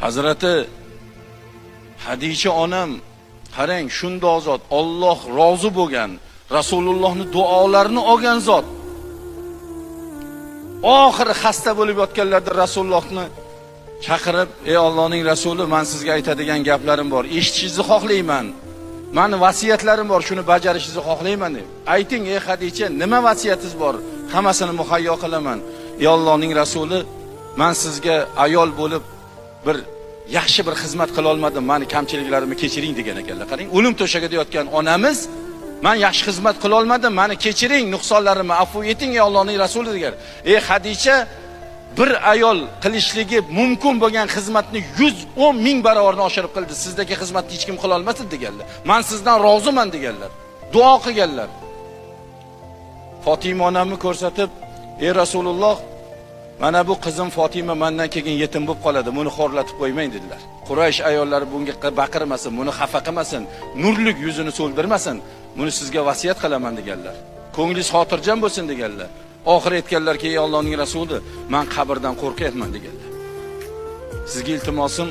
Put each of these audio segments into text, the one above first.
Hazrati Hadicha onam, qarang, shundoq zot, Alloh rozi bo'lgan, Rasulullohni duolarini olgan zot. Oxiri xasta bo'lib yotganlarda Rasulullohni chaqirib, "Ey Allohning rasuli, men sizga aytadigan gaplarim bor, eshitishingizni xohlayman. Mani vasiyatlarim bor, shuni bajarishingizni xohlayman" deb. "Ayting, ey Hadicha, nima vasiyatingiz bor? Hammasini muhayyo qilaman." "Ey Allohning rasuli, men sizga ayol bo'lib bir yaxshi bir xizmat qila olmadim, mani kamchiliklarimni kechiring" degan ekanlar. Qarang, o'lim to'shagida yotgan onamiz, "Men yaxshi xizmat qila olmadim, mani kechiring, nuqsonlarimni afv eting, ey Allohning rasuli" degan. "Ey Hadicha, bir ayol qilishligi mumkin bo'lgan xizmatni 110 ming barobarini oshirib qildi. Sizdagi xizmatni hech kim qila olmasdi" deganlar. "Men sizdan roziman" deganlar. Duo qilganlar. Fatima onamni ko'rsatib, "Ey Rasululloh, mana bu qizim Fatima mendan keyin yetim bo'lib qoladi, buni xorlatib qo'ymang" dedilar. Quraysh ayollari bunga baqirmasin, buni xafa qilmasin, nurlik yuzini so'ldirmasin, buni sizga vasiyat qilaman deganlar. Ko'nglingiz xotirjam bo'lsin deganlar. Oxiri aytganlarki, "Ey Allohning rasuli, men qabrdan qo'rqyapman" deganlar. Sizga iltimosim,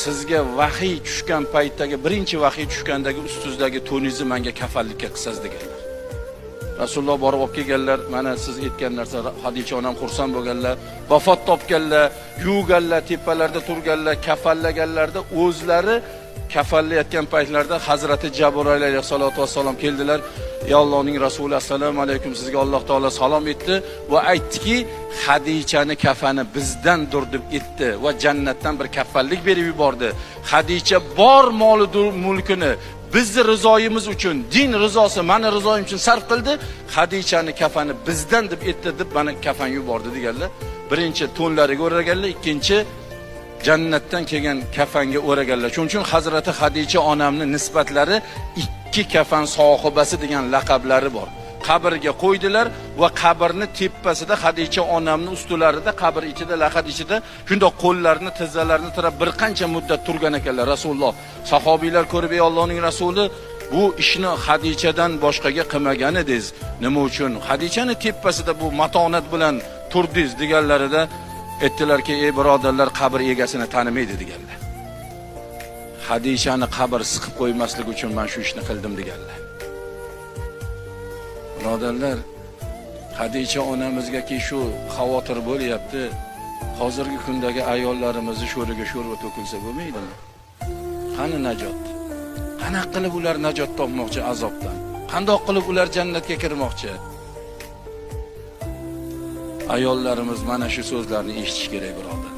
sizga vahiy tushgan paytdagi, birinchi vahiy tushgandagi ustingizdagi to'ningizni menga kafanlikka qilsangiz deganlar. Rasululloh borib olib kelganlar, mana siz aytgan narsa, Hadicha onam xursand bo'lganlar, vafot topganlar, yuvganlar, tepalarda turganlar, kafanlaganlarda o'zlari kafanlayotgan paytlarida Hazrati Jabroil alayhisolatu vassalom keldilar. "Ey Allohning rasuli, assalomu alaykum, sizga Alloh taolo salom etdi va aytdiki, Hadichani kafani bizdandir deb aytdi va jannatdan bir kafanlik berib yubordi. Hadicha bor moli mulkini bizni rizoyimiz uchun, din rizosi, mani rizoyim uchun sarf qildi. Hadichani kafani bizdan deb aytdi deb mana kafan yubordi" deganlar. Birinchi to'nlariga o'raganlar, ikkinchi jannatdan kelgan kafanga o'raganlar. Shuning uchun Hazrati Hadicha onamni nisbatlari ikki kafan sohibasi degan laqablari bor. Qabrga qo'ydilar va qabrni tepasida Hadicha onamni ustilarida, qabr ichida, lahad ichida shundoq qo'llarini, tizzalarini tirab bir qancha muddat turgan ekanlar Rasululloh. Sahobiylar ko'rib, "Ey Allohning rasuli, bu ishni Hadichadan boshqaga qilmagan edingiz. Nima uchun Hadichani tepasida bu matonat bilan turdingiz?" deganlarida aytdilarki, "Ey birodarlar, qabr egasini tanimaydi" deganlar. "Hadichani qabr siqib qo'ymaslik uchun men shu ishni qildim" deganlar. Birodarlar, Hadicha onamizgaki shu xavotir bo'lyapti. Hozirgi kundagi ayollarimizni sho'riga sho'rva to'kilsa bo'lmaydimi? Qani najot? Qanaqa qilib ular najot topmoqchi azobdan? Qandoq qilib ular jannatga kirmoqchi? Ayollarimiz mana shu so'zlarni eshitish kerak, birodar.